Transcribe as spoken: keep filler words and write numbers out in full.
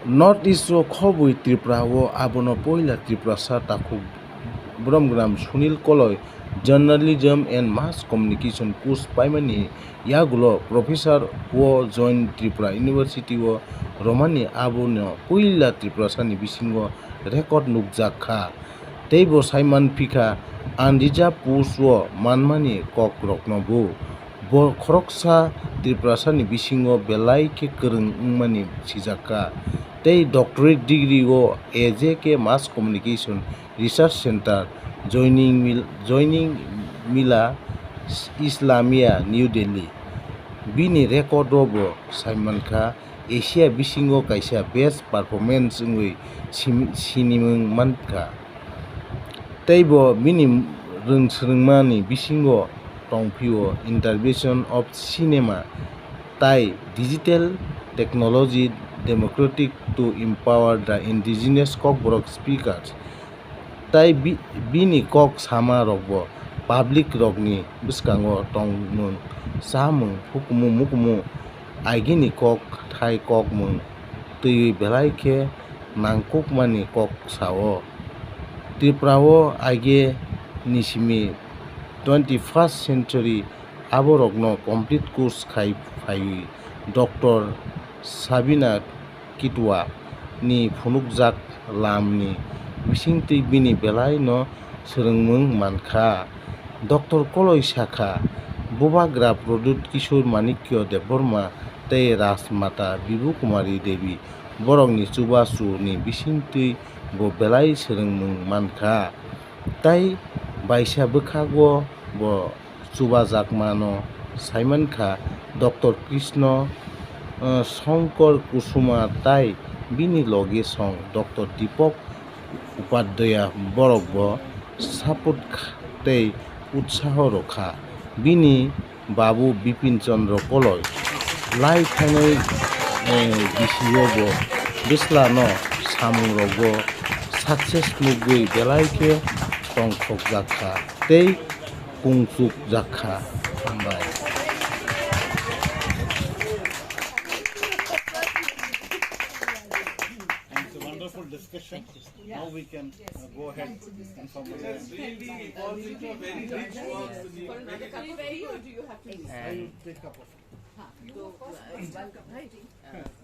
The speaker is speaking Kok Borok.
North East o khobwi Tripura o abono poila Tiprasa takhuk Bromgram Sunil Koloi Journalism and Mass Communication course paimani yagulo Professor o join Tripura University o romani abono poila Tiprasani bisingo record nukjak kha. Teibo saiman phikha unreserved post o manmani kokroknobo. Bo khoroksa Tiprasani bisingo belai khe kwrwng wngmani sijakha. Tei doctorate degree o A J K Mass Communication Research Center, Joining Mil-, Joining Mila Islamia, New Delhi. Bini record o bo saimankha Asia bisingo kaisa best performance wngwi sim-, sinimung mankha. Teibo bini rwng swrwngmani bisingo tongphio Intervention of Cinema tai Digital Technology Democratic to Empower the Indigenous Kokborok Speakers. Tai bi-, bini kok sama rokbo public rokni bwskango tongmung, chamung, hukumu mukumu, agini kok thai kokmung twiwi belai khe nangkukmani kok sao. Tripura o age ni simi twenty first century aborokno complete course khai phaiwi Doctor Sabina Kitwa ni phunukjak lamni bisingtwi bini belai no swrwngmung mankha. Doctor Koloi sakha, Bubagra Pradyut Kishore Manikya Debbarma tei Rajmata Bibu Kumari Devi borokni chubachu ni bisingtwi bo belai swrwngmung mankha. Tai baisa bwkhago bo chubajakmano saimankha Doctor Krishna, eh, Shankar Kusuma tai bini loge song Doctor Deepak Upadhyaya borokbo support kha tei utsaho rwkha. Bini babu Bipin Chandra Koloi lai thangnai, eh, bisiyobo bwslano samungrokbo success nugwi belai khe tongthokjak kha tei kungchukjak kha. Hambai. And it's a wonderful discussion. Now we can, uh, go ahead and formalize. Really important, very rich works in the I will take up of it.